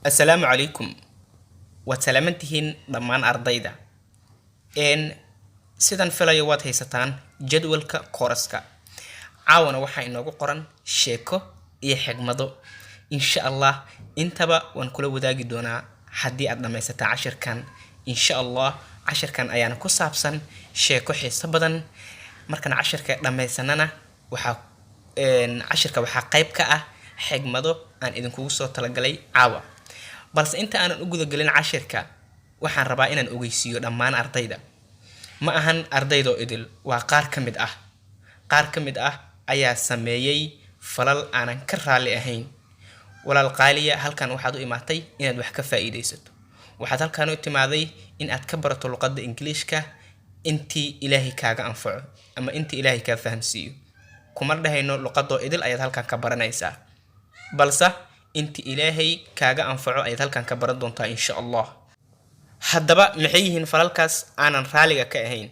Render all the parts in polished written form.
Assalaamu calaykum. Waad salaaman tihiin dhammaan ardayda. Sidan filayo, waad haysataan jadwalka kooraska. Caawana waxaa inoogu qoran sheeko iyo xigmado. Insha Allah intaba waan kula wadaagi doonaa haddii aad dhammaysataa cashirkan. Insha Allah cashirkan ayaana ku saabsan sheeko xiiso badan. Markaan cashirka dhammaysanana, waxaa cashirka waxaa qayb ka ah xigmado aan idinkugu soo talagalay caawa. Balse inta aanan u gudagelin cashirka, waxaan rabaa inaan ogeysiiyo dhammaan ardayda. Ma ahan ardaydoo idil, waa qaar ka mid ah. Qaar ka mid ah ayaa sameeyey falal aanan ka raalli ahayn. Walaal qaaliya, halkan waxaad u imaatay inaad wax ka faa'iidaysato. Waxaad halkan u timaaday in aad ka barato luqadda Ingiliishka intii Ilaahay kaaga anfaco ama intii Ilaahay kaa fahamsiiyo. Kuma dhahayno luqadoo idil ayaad halkan ka baranaysaa, balse intii Ilaahay kaaga anfaco ayaad halkan ka baran doontaa, insha Allah. Haddaba maxay yihiin falalkaas aanan raaliga ka ahayn?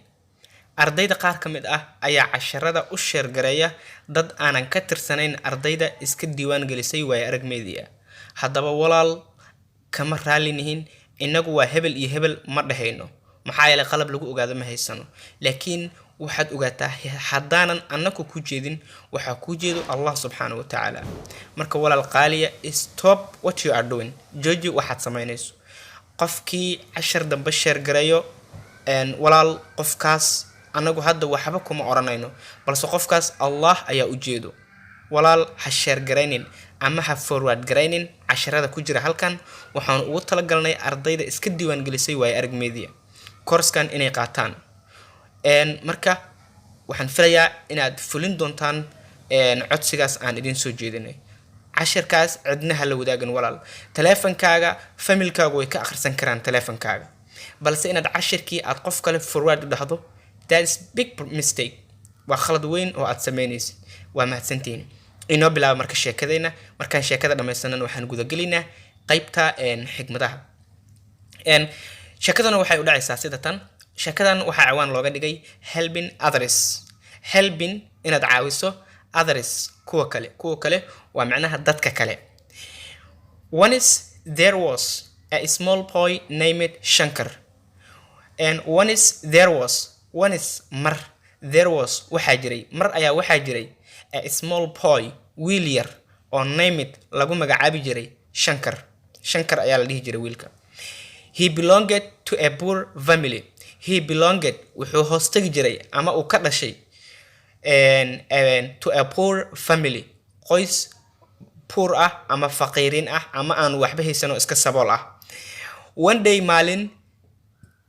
Ardayda qaar ka mid ah ayaa casharada u share gareeya dad aanan ka tirsanayn ardayda iska diiwaan gelisay Waayo Arag Media. Haddaba walaal, kama raali nihin. Innagu waa hebel iyo hebel ma dhahayno, maxaa yeelay qalab lagu ogaado ma haysano. Laakiin waxaad ogaataa, haddaanan annaku ku jeedin, waxaa kuu jeedo Allah subxaana wa tacaala. Marka walaal qaaliya, stop what you are doing. Jooji waxaad samaynayso. Qofkii cashar dambe share gareeyo, walaal, qofkaas annagu hadda waxba kuma odhanayno, balse qofkaas Allah ayaa u jeedo. Walaal, ha share garaynin ama ha forward garaynin casharada ku jira halkan. Waxaanu ugu talagalnay ardayda iska diiwaan gelisay Waayo Arag Media koorskan inay qaataan. Marka waxaan filayaa inaad fulin doontaan codsigaas aan idiin soo jeedinay. Cashirkaas cidna ha la wadaagin, walaal. Taleefankaaga familkaagu way ka akhrisan karaan taleefankaaga, balse inaad cashirkii aad qof kale forward u dhahdo, that is big mistake. Waa khalad weyn oo aad sameynaysid. Waa mahadsantihiin. Inoo bilaaba marka sheekadayna. Markaan sheekada dhammaysanana, waxaan gudagelaynaa qaybta xigmadaha. Sheekadana waxay u dhacaysaa sida tan. Sheekadan waxaa ciwaan looga dhigay "Helping Others". Helping, inaad caawiso, others, kuwa kale. Kuwa kale waa macnaha dadka kale. Once there was a small boy named Shankar. And once there was, once mar, there was waxaa jiray, mar ayaa waxaa jiray, a small boy, wiil yar oo, named lagu magacaabi jiray Shankar. Shankar ayaa la dhihi jiray wiilka. He belonged to a poor family. He belonged, wuxuu hoostagi jiray ama uu ka dhashay, to a poor family, qoys poor ah ama faqiirin ah ama aan waxba haysan oo iska sabool ah. One day, maalin,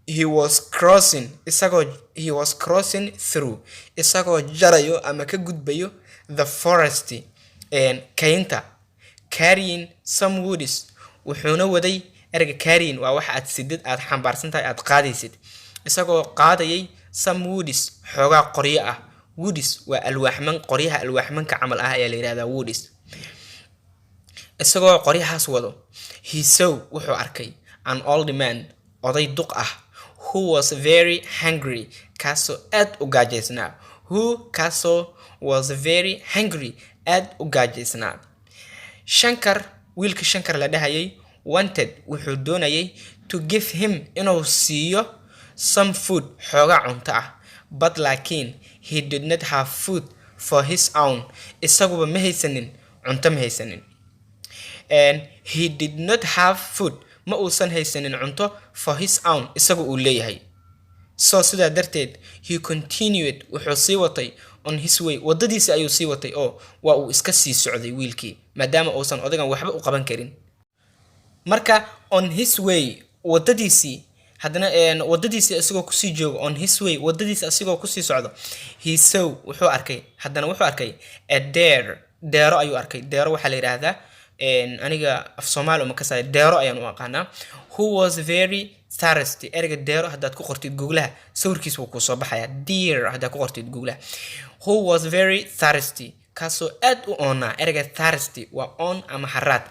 he was crossing, isagoo, he was crossing through, isagoo jarayo ama ka gudbayo, the forest, kaynta, carrying some woods, wuxuuna waday. Ereyga carrying waa waxa aad sidid, aad xambaarsan tahay, aad qaadaysid. Isagoo qaadayay some woods, xoogaa qoryo ah. Woods waa alwaaxman, qoryaha alwaaxmanka camal ah ayaa la yihahdaa woods. Isagoo qoryahaas wado, he saw, wuxuu arkay, an old man, oday duq ah, who was very hungry, kaasoo aad u gaajaysnaa. Who, kaasoo, was very hungry, aad u gaajaysnaa. Shankar, wiilka Shankar la dhahayay, wanted, wuxuu doonayay, to give him, inuu siiyo, some food, xoogaa cunto ah, but laakiin he did not have food for his own, isaguba ma haysanin cunto, ma haysanin. And he did not have food, ma uusan haysanin cunto, for his own, isagu uu leeyahay. So sidaa darteed, he continued, wuxuu sii watay, on his way, waddadiisi ayuu sii watay, oo waa uu iska sii socday wiilkii, maadaama uusan odagan waxba u qaban karin. Marka on his way, waddadiisii haddana, waddadiisii isagoo kusii joogo, on his way, waddadiisi isagoo kusii socdo, he saw, wuxuu arkay, haddana wuxuu arkay, a deer, deero ayuu arkay. Deero waxaa la yidhaahdaa, aniga af Soomaali uma kasaya, deero ayaan u aqaanaa, who was very thirsty. Ereyga deero haddaad ku qortid Googlaha, sawirkiis wuu kusoo baxaya. Deer haddaad ku qortid Googlaha. Who was very thirsty, kaasoo aad u oonaa. Ereyga thirsty waa oon ama haraad.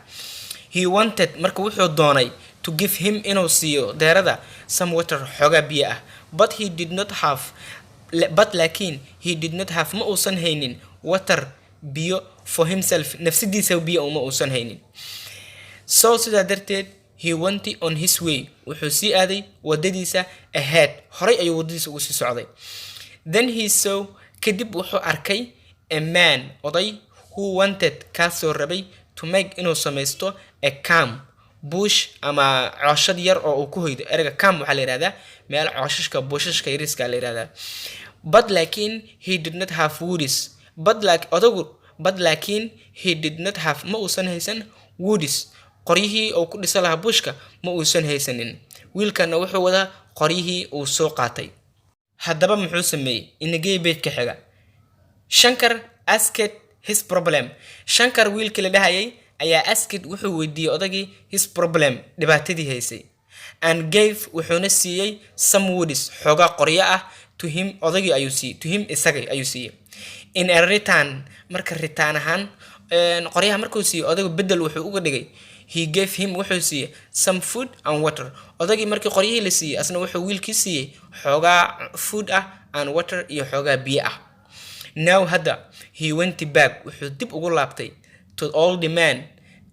He wanted, marka wuxuu doonay, to give him, inuu siiyo deerada, some water, xoogaa biyo ah, but he did not have, but laakiin he did not have, ma uusan haynin, water, biyo, for himself, nafsadiisa biyo uma uusan haynin. So sidaa darteed, he went on his way, wuxuu sii aaday wadadiisa, ahead, horay ayuu wadadiisa ugu sii socday. Then he saw, kadib wuxuu arkay, a man, oday, who wanted, kaasoo rabay, to make, inuu samaysto, a camp, buush ama cooshad yar oo uu ku hoydo. Ereyga camp waxaa la yihahdaa meel cooshashka, buushashka yariiska la yihahdaa. But laakiin, he did not have woods, but like odagu, but laakiin, he did not have, ma uusan haysan, woods, qoryihii uu ku dhisa lahaa buushka ma uusan haysanin. Wiilkana wuxuu wadaa qoryihii uu soo qaatay. Haddaba muxuu sameeyey? Inagey page-ka xiga. Shankar asked his problem. Shankar wiilkii la dhahayay ayaa asked, wuxuu weydiiyey odagii, his problem, dhibaatadii haysay, and gave, wuxuuna siiyey, some woods, xoogaa qoryo ah, to him, odagii ayuu siiyey, to him, isagay ayuu siiyey, in a return, marka return ahaan qoryaha markuu siiyey odagu, bedel wuxuu uga dhigay, he gave him, wuxuu siiyey, some food and water. Odagii markii qoryihii la siiyey, asna wuxuu wiilkii siiyey xoogaa food ah and water, iyo xoogaa biyo ah. Now hadda, he went back, wuxuu dib ugu laabtay, to old man,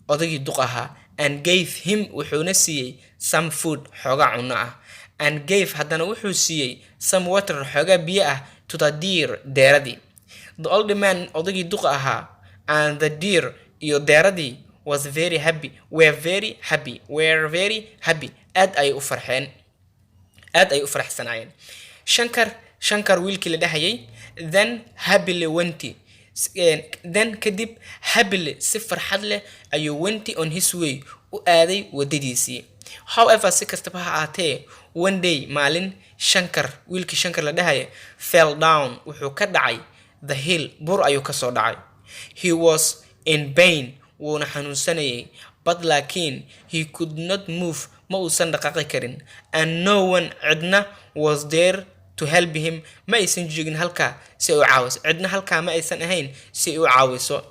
odagii duq ahaa, and gave him, wuxuuna siiyey, some food, xoogaa cunno ah, and gave, haddana wuxuu siiyey, some water, xoogaa biyo ah, to the deer, deeradii. The old man, odagii duqa ahaa, and the deer, iyo deeradii, was very happy, were very happy, were very happy, aad ayay u farxeen, aad ay u faraxsanaayeen. Shankar, Shankar wiilkii la dhahayay, then happily went, then kadib, happily, si farxad leh ayuu, went on his way, u aaday wadadiisii. However, si kastaba ha ahaatee, one day, maalin, Shankar, wiilkii Shankar la dhahaya, fell down, wuxuu ka dhacay, the hill, bur ayuu kasoo dhacay. He was in pain, wuuna xanuunsanayay, but laakiin, he could not move, ma uusan dhaqaaqi karin, and no one, cidna, was there to help him, ma aysan joogin halkaa si ay u caawiso. Cidna halkaa ma aysan ahayn si ay u caawiso.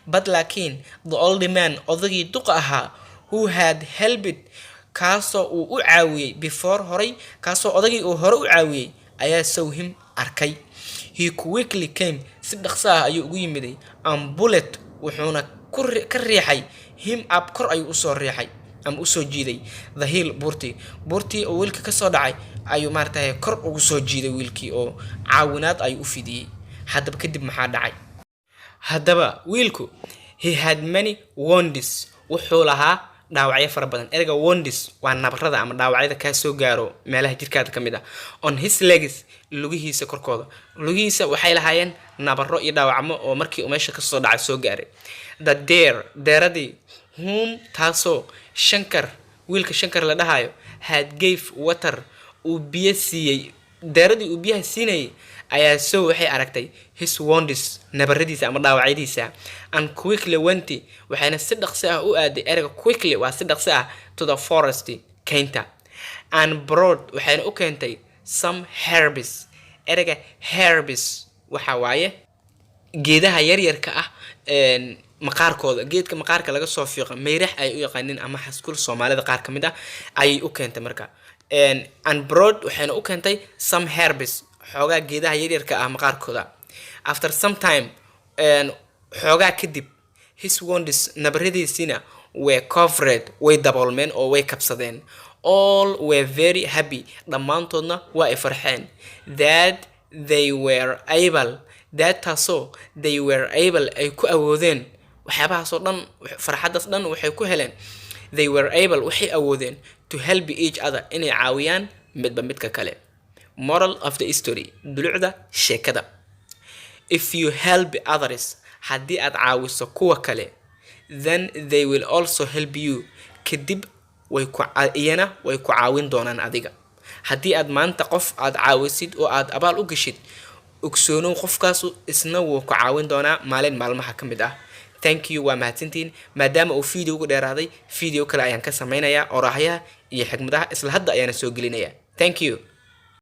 But laakiin, the old man, odagii duqa ahaa, who had helped, kaasoo uu u caawiyey, before, horay, kaasoo odagii uu hore u caawiyey, ayaa saw him, arkay. He quickly came, si dhaqso ah ayuu ugu yimiday, and pulled, wuxuuna ka riixay, him up, kor ayuu usoo riixay ama usoo jiiday, the hill, buurtii. Buurtii oo wiilka kasoo dhacay ayuu maaragtay kor ugu soo jiiday wiilkii, oo caawinaad ayuu u fidiyey. Haddaba kadib maxaa dhacay? Haddaba wiilku, he had many wounds, wuxuu lahaa dhaawacyo fara badan. Ereyga wounds waa nabarada ama dhaawacyada kaa soo gaaro meelaha jirkaada ka mid ah. On his legs, lugihiisa korkooda, lugihiisa waxay lahaayeen nabaro iyo dhaawacmo oo markii uu meesha kasoo dhacay soo gaaray. The deer, deeradii, whom, taasoo, Shankar, wiilka Shankar la dhahayo, had gave water, uu biyo siiyey, deeradii uu biyaha siinayay, ayaa saw, waxay aragtay, his wounds, nabaradiisa ama dhaawacyadiisa, and quickly went, waxayna si dhaqsi ah u aaday, ereyga quickly waa si dhaqsi ah, to the forest, keynta, and brought, waxayna u keentay, some herbs. Ereyga herbs waxa waaye geedaha yaryarka ah maqaarkooda, geedka maqaarka laga soo fiiqo, meyrax ay u yaqaanin ama xaskul Soomaalida qaar ka mid ah, ayay u keentay marka. And brought, waxayna u keentay, some herbs, xoogaa geedaha yaryarka ah maqaarkooda. After some time, xoogaa kadib, his wounds, nabaradiisiina, were covered, way daboolmeen oo way kabsadeen. All were very happy, dhammaantoodna waa ay farxeen, that they were able, that, taasoo, they were able, ay ku awoodeen waxyaabahaasoo dhan. Farxaddaas dhan waxay ku heleen, they were able, waxay awoodeen, to help each other, inay caawiyaan midba midka kale. Moral of the story, dulucda sheekada: if you help others, haddii aad caawiso kuwa kale, then they will also help you, kadib way ku iyana way ku caawin doonaan adiga. Haddii aad maanta qof aad caawisid oo aad abaal u gashid, ogsoonow qofkaasu isna wuu ku caawin doonaa maalin maalmaha ka mid ah. Thank you, waa mahadsantihiin. Maadaama uu video ugu dheeraaday, video kale ayaan ka sameynayaa oraahyaha iyo xigmadaha, isla hadda ayaana soo gelinayaa. Thank you.